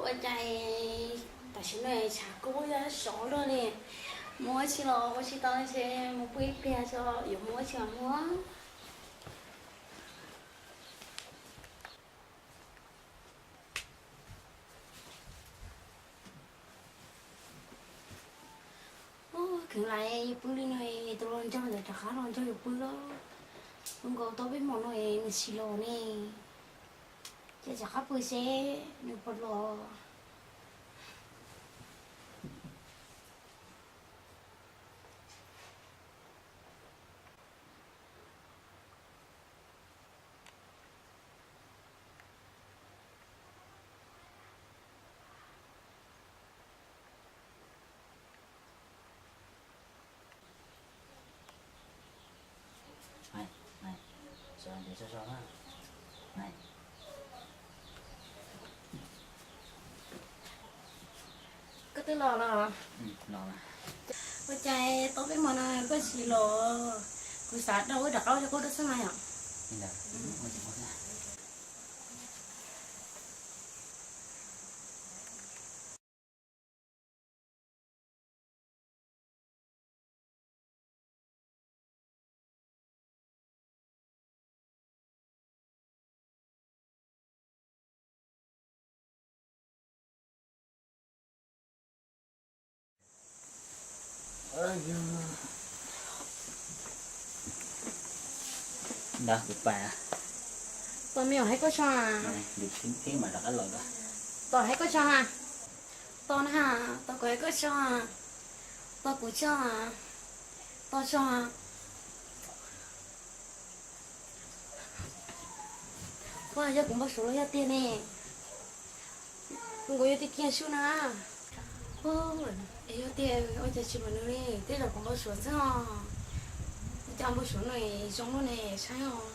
Ua cas tam sim no tshav kub yuav sov luaj li, mus ua si los ua si tau ntshe mus pw ib pliag tso, yuav mus ua si los mus. Kheev lais yus pw li no, tus los nraug ntawd rov qab los nrog yus pw los. Zoo nkaus tau peb hmos no nws tsis los ne, ces rov qab pw seb nws puas los. Koj twb los los? Ua cas tau peb hmo no koj tsis los? Kuv xav rau wb rov qab ua li qub rau xwb mas yom. Ntawd kuv pais. Tos me nyuam hais koj tso. Tos hais koj tso ha. Tos na ha, tos kuv hais koj tso. Tos kuv tso. Tos tso. Ua yog kuv npau suav los yog tiag ne? Kuv yog tiag kiag sub na. Es yog tiag ua cas tsis mam nws li, tej zaum kuv npau suav xwb os. Cas npau suav no zoo luaj ne saib os.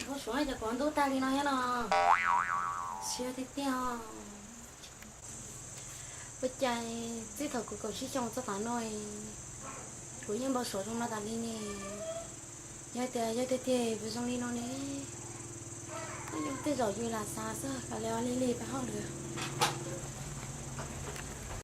Npau suav cas kuv ntub tag li no thiab no. Tsis yog tiag tiag os. Ua cas txij thaum kuv kaum tsib xyoo txog tav no, kuv yeej npau suav zoo no tas li ne. Yog tias yog tiag tiag puas zoo li no ne? Tej zaum yus lam xav xwb, kav liam, lig lig peb hauj lwm.